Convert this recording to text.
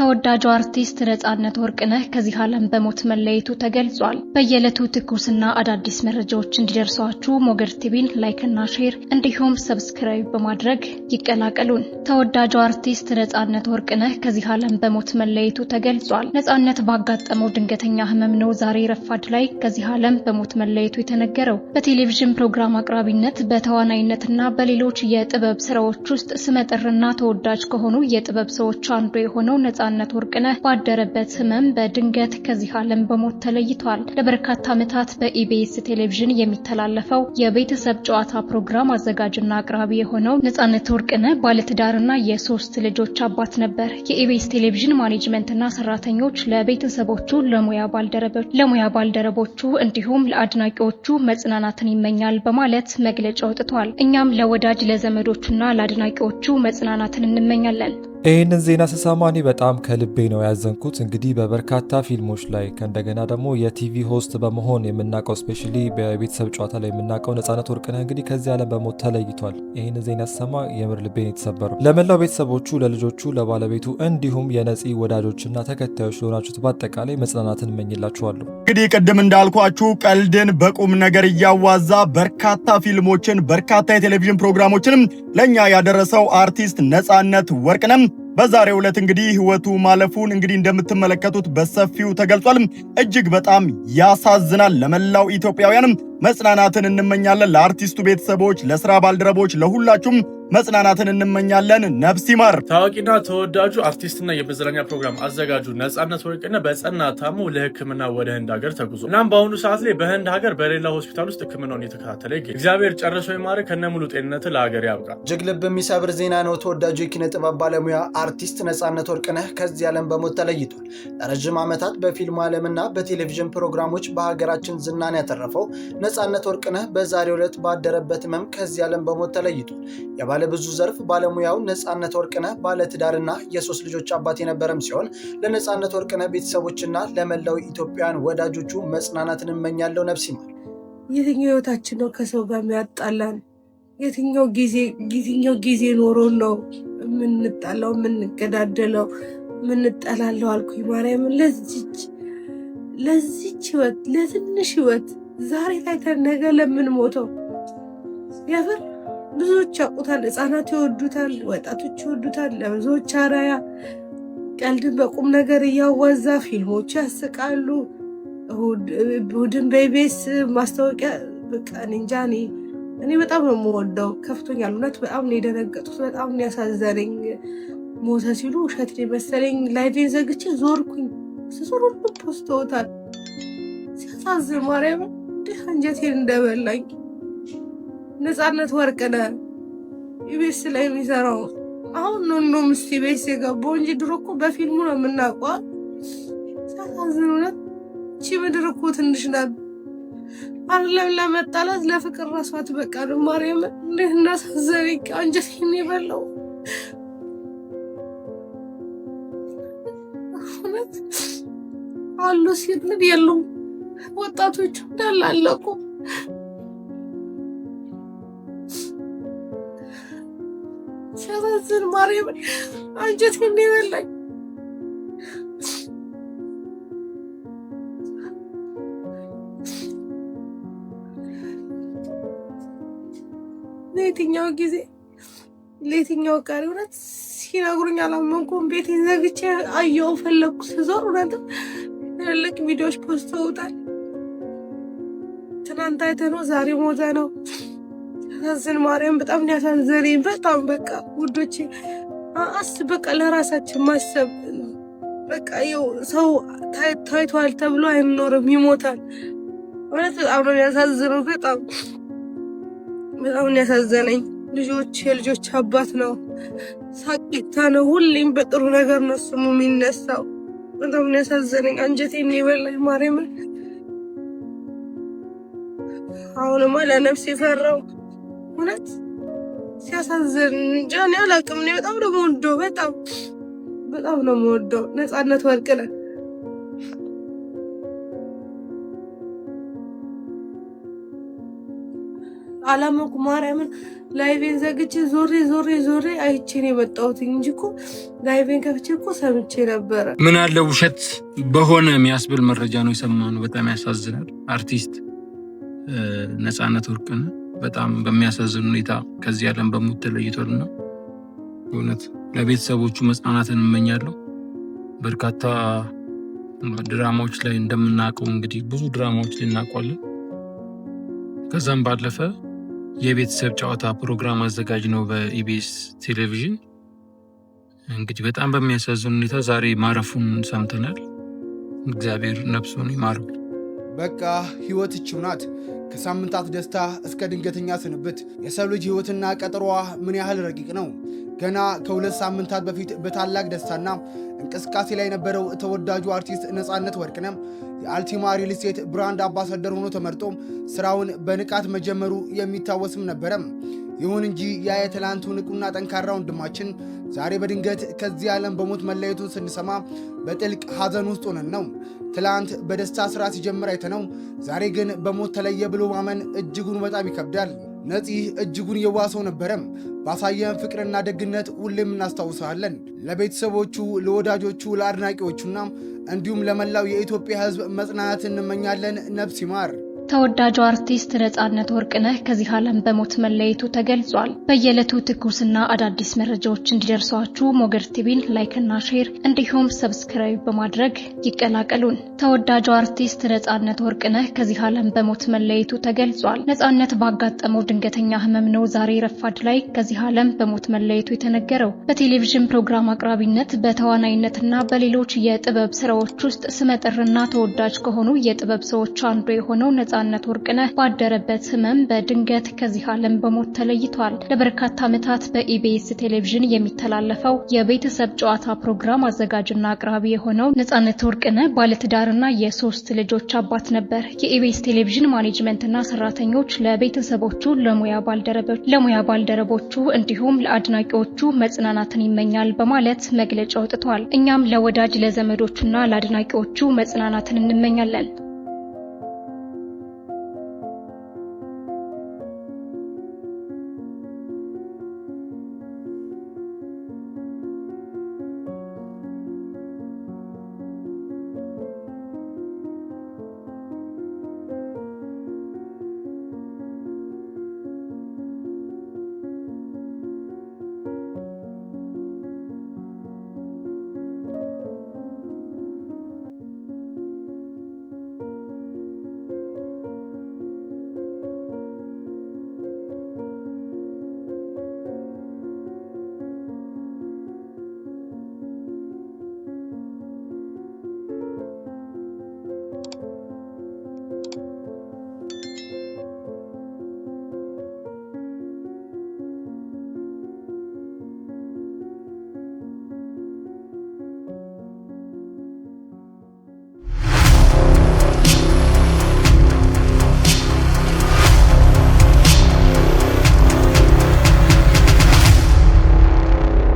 ተወዳጁ አርቲስት ነጻነት ወርቅነህ ከዚህ ዓለም በሞት መለየቱ ተገልጿል። በየዕለቱ ትኩስና አዳዲስ መረጃዎች እንዲደርሷችሁ ሞገድ ቲቪን like እና share እንዲሁም subscribe በማድረግ ይቀላቀሉን። ተወዳጁ አርቲስት ነጻነት ወርቅነህ ከዚህ ዓለም በሞት መለየቱ ተገልጿል። ነጻነት ባጋጠመው ድንገተኛ ህመም ነው ዛሬ ረፋድ ላይ ከዚህ ዓለም በሞት መለየቱ የተነገረው። በቴሌቪዥን ፕሮግራም አቅራቢነት፣ በተዋናይነትና በሌሎች የጥበብ ስራዎች ውስጥ ስመጥርና ተወዳጅ ከሆኑ የጥበብ ሰዎች አንዱ የሆነው ነጻነት ወርቅነህ ባደረበት ህመም በድንገት ከዚህ ዓለም በሞት ተለይቷል። ለበርካታ ዓመታት በኢቢኤስ ቴሌቪዥን የሚተላለፈው የቤተሰብ ጨዋታ ፕሮግራም አዘጋጅና አቅራቢ የሆነው ነጻነት ወርቅነህ ባለትዳርና የሶስት ልጆች አባት ነበር። የኢቢኤስ ቴሌቪዥን ማኔጅመንትና ሰራተኞች ለቤተሰቦቹ፣ ለሙያ ባልደረቦቹ እንዲሁም ለአድናቂዎቹ መጽናናትን ይመኛል በማለት መግለጫ አውጥቷል። እኛም ለወዳጅ ለዘመዶቹና ለአድናቂዎቹ መጽናናትን እንመኛለን። ይህንን ዜና ስሰማ እኔ በጣም ከልቤ ነው ያዘንኩት። እንግዲህ በበርካታ ፊልሞች ላይ ከእንደገና ደግሞ የ TV host በመሆን የምናውቀው፣ especially በቤተሰብ ጨዋታ ላይ የምናውቀው ነጻነት ወርቅነህ እንግዲህ ከዚህ ዓለም በሞት ተለይቷል። ይህንን ዜና ስሰማ የምር ልቤን የተሰበረው። ለመላው ቤተሰቦቹ፣ ለልጆቹ፣ ለባለቤቱ እንዲሁም የነፂ ወዳጆችና ተከታዮች ለሆናችሁት በአጠቃላይ መጽናናትን እመኝላችኋለሁ። እንግዲህ ቅድም እንዳልኳችሁ ቀልድን በቁም ነገር እያዋዛ በርካታ ፊልሞችን፣ በርካታ የቴሌቪዥን ፕሮግራሞችንም ለኛ ያደረሰው አርቲስት ነጻነት ወርቅነህ በዛሬው ዕለት እንግዲህ ህይወቱ ማለፉን እንግዲህ እንደምትመለከቱት በሰፊው ተገልጿል። እጅግ በጣም ያሳዝናል። ለመላው ኢትዮጵያውያንም መጽናናትን እንመኛለን። ለአርቲስቱ ቤተሰቦች፣ ለስራ ባልደረቦች፣ ለሁላችሁም መጽናናትን እንመኛለን። ነፍስ ይማር። ታዋቂና ተወዳጁ አርቲስትና የመዝናኛ ፕሮግራም አዘጋጁ ነጻነት ወርቅነህ በጸና ታሞ ለሕክምና ወደ ህንድ ሀገር ተጉዞ እናም በአሁኑ ሰዓት ላይ በህንድ ሀገር በሌላ ሆስፒታል ውስጥ ሕክምናውን እየተከታተለ ይገኛል። እግዚአብሔር ጨርሶ ይማር፣ ከነሙሉ ጤንነት ለሀገር ያብቃ። እጅግ ልብ የሚሰብር ዜና ነው። ተወዳጁ የኪነ ጥበብ ባለሙያ አርቲስት ነጻነት ወርቅነህ ከዚህ ዓለም በሞት ተለይቷል። ለረጅም ዓመታት በፊልሙ ዓለምና በቴሌቪዥን ፕሮግራሞች በሀገራችን ዝናን ያተረፈው ነጻነት ወርቅነህ በዛሬው ዕለት ባደረበት ህመም ከዚህ ዓለም በሞት ተለይቷል። የባለ ብዙ ዘርፍ ባለሙያው ነጻነት ወርቅነህ ባለትዳርና የሶስት ልጆች አባት የነበረም ሲሆን ለነጻነት ወርቅነህ ቤተሰቦችና ለመላው ኢትዮጵያውያን ወዳጆቹ መጽናናትን እመኛለሁ። ነፍስ ይማር። የትኛው ህይወታችን ነው ከሰው ጋር የሚያጣላን? የትኛው ጊዜ ኖሮን ነው የምንጣላው፣ የምንገዳደለው፣ የምንጠላለው? አልኩኝ ማርያምን። ለዚች ህይወት፣ ለትንሽ ህይወት፣ ዛሬ ታይተን ነገ ለምንሞተው። የምር ብዙዎች ያውቁታል። ህጻናት ይወዱታል፣ ወጣቶች ይወዱታል። ለብዙዎች አራያ፣ ቀልድን በቁም ነገር እያዋዛ ፊልሞች ያስቃሉ። እሑድን በኢቢኤስ ማስታወቂያ በቃ እኔ እንጃ፣ እኔ በጣም ነው የምወደው። ከፍቶኛል፣ እውነት በጣም ነው የደነገጥኩት። በጣም ነው ያሳዘነኝ። ሞተ ሲሉ ውሸት ነው የመሰለኝ። Live ኤን ዘግቼ ዞርኩኝ። ስዞር ሁሉም ፖስተውታል። ሲያሳዝን፣ ማርያምን እንዲህ አንጀቴን እንደበላኝ። ነጻነት ወርቅነህ ኢቢኤስ ላይ የሚሰራው አሁን ነው እንደውም እስኪ ኢቢኤስ የገባው እንጂ ድሮ እኮ በፊልሙ ነው የምናውቀው። ሲያሳዝን እውነት። ይቺ ምድር እኮ ትንሽ ናት። አይደለም ለመጣላት ለፍቅር ራሷ አትበቃንም። ማርያምን እንዴት እንዳሳዘነኝ፣ አንጀቴን የበላው እውነት። አሉ ሲል የሉም። ወጣቶቹ እንዳለ አለቁ። ሲያሳዝን፣ ማርያምን አንጀቴን የበላኝ። ለየትኛው ጊዜ፣ ለየትኛው ቀሪ? እውነት ሲነግሩኝ አላመንኩም። ቤቴን ዘግቼ አየሁ፣ ፈለግኩ፣ ስዞር እውነትም ትልልቅ ቪዲዮዎች ፖስተውታል። ትናንት አይተነው ዛሬ ሞተ ነው። ያሳዝን፣ ማርያም በጣም ያሳዘነኝ። በጣም በቃ ውዶቼ በቃ ለራሳችን ማሰብ፣ በቃ ይኸው ሰው ታይቷል ተብሎ አይኖርም፣ ይሞታል። እውነት በጣም ነው የሚያሳዝነው። በጣም በጣም ነው ያሳዘነኝ። ልጆች የልጆች አባት ነው፣ ሳቂታ ነው። ሁሌም በጥሩ ነገር ነው ስሙ የሚነሳው። በጣም ነው ያሳዘነኝ። አንጀቴን የበላኝ ማርያምን። አሁንማ ለነፍስ የፈራው እውነት ሲያሳዝን። እንጃ እኔ አላውቅም። እኔ በጣም ነው የምወደው፣ በጣም በጣም ነው የምወደው ነጻነት ወርቅነህ። አላመንኩ። ማርያምን live ኤን ዘግቼ ዞሬ ዞሬ ዞሬ አይቼ ነው የመጣሁት እንጂ እኮ live ኤን ከፍቼ እኮ ሰምቼ ነበረ። ምን አለ ውሸት በሆነ የሚያስብል መረጃ ነው የሰማነው። በጣም ያሳዝናል። አርቲስት ነፃነት ወርቅነህ በጣም በሚያሳዝን ሁኔታ ከዚህ ዓለም በሞት ተለይቷልና እውነት ለቤተሰቦቹ መጽናናትን እመኛለሁ። በርካታ ድራማዎች ላይ እንደምናውቀው እንግዲህ ብዙ ድራማዎች ላይ እናውቀዋለን። ከዛም ባለፈ የቤተሰብ ጨዋታ ፕሮግራም አዘጋጅ ነው በኢቢኤስ ቴሌቪዥን። እንግዲህ በጣም በሚያሳዝን ሁኔታ ዛሬ ማረፉን ሰምተናል። እግዚአብሔር ነፍሱን ይማረው። በቃ ህይወት ይቺው ናት። ከሳምንታት ደስታ እስከ ድንገተኛ ስንብት የሰው ልጅ ህይወትና ቀጠሮዋ ምን ያህል ረቂቅ ነው። ገና ከ2 ሳምንታት በፊት በታላቅ ደስታና እንቅስቃሴ ላይ የነበረው ተወዳጁ አርቲስት ነፃነት ወርቅነህ የአልቲማ ሪል ስቴት brand ambassador ሆኖ ተመርጦ ስራውን በንቃት መጀመሩ የሚታወስም ነበረ። ይሁን እንጂ ያ የትላንቱ ንቁና ጠንካራ ወንድማችን ዛሬ በድንገት ከዚህ ዓለም በሞት መለየቱን ስንሰማ በጥልቅ ሐዘን ውስጥ ሆነን ነው። ትላንት በደስታ ስራ ሲጀምር አይተነው ዛሬ ግን በሞት ተለየ ብሎ ማመን እጅጉን በጣም ይከብዳል። ነፂ እጅጉን የዋህ ሰው ነበረ። ባሳየን ፍቅርና ደግነት ሁሌም እናስታውሳለን። ለቤተሰቦቹ፣ ለወዳጆቹ፣ ለአድናቂዎቹና እንዲሁም ለመላው የኢትዮጵያ ሕዝብ መጽናናት እንመኛለን። ነፍስ ይማር። ተወዳጁ አርቲስት ነፃነት ወርቅነህ ከዚህ ዓለም በሞት መለየቱ ተገልጿል። በየዕለቱ ትኩስና አዳዲስ መረጃዎች እንዲደርሷችሁ ሞገድ ቲቪን like ና share እንዲሁም subscribe በማድረግ ይቀላቀሉን። ተወዳጁ አርቲስት ነፃነት ወርቅነህ ከዚህ ዓለም በሞት መለየቱ ተገልጿል። ነፃነት ባጋጠመው ድንገተኛ ህመም ነው ዛሬ ረፋድ ላይ ከዚህ ዓለም በሞት መለየቱ የተነገረው። በቴሌቪዥን ፕሮግራም አቅራቢነት፣ በተዋናይነትና በሌሎች የጥበብ ስራዎች ውስጥ ስመጥርና ተወዳጅ ከሆኑ የጥበብ ሰዎች አንዱ የሆነው ነፃነት ወርቅነህ ባደረበት ህመም በድንገት ከዚህ ዓለም በሞት ተለይቷል። ለበርካታ ዓመታት በኢቢኤስ ቴሌቪዥን የሚተላለፈው የቤተሰብ ጨዋታ ፕሮግራም አዘጋጅና አቅራቢ የሆነው ነፃነት ወርቅነህ ባለትዳርና የ3 ልጆች አባት ነበር። የኢቢኤስ ቴሌቪዥን ማኔጅመንትና ሰራተኞች ለቤተሰቦቹ፣ ለሙያ ባልደረቦቹ እንዲሁም ለአድናቂዎቹ መጽናናትን ይመኛል በማለት መግለጫ አውጥቷል። እኛም ለወዳጅ ለዘመዶቹና ለአድናቂዎቹ መጽናናትን እንመኛለን።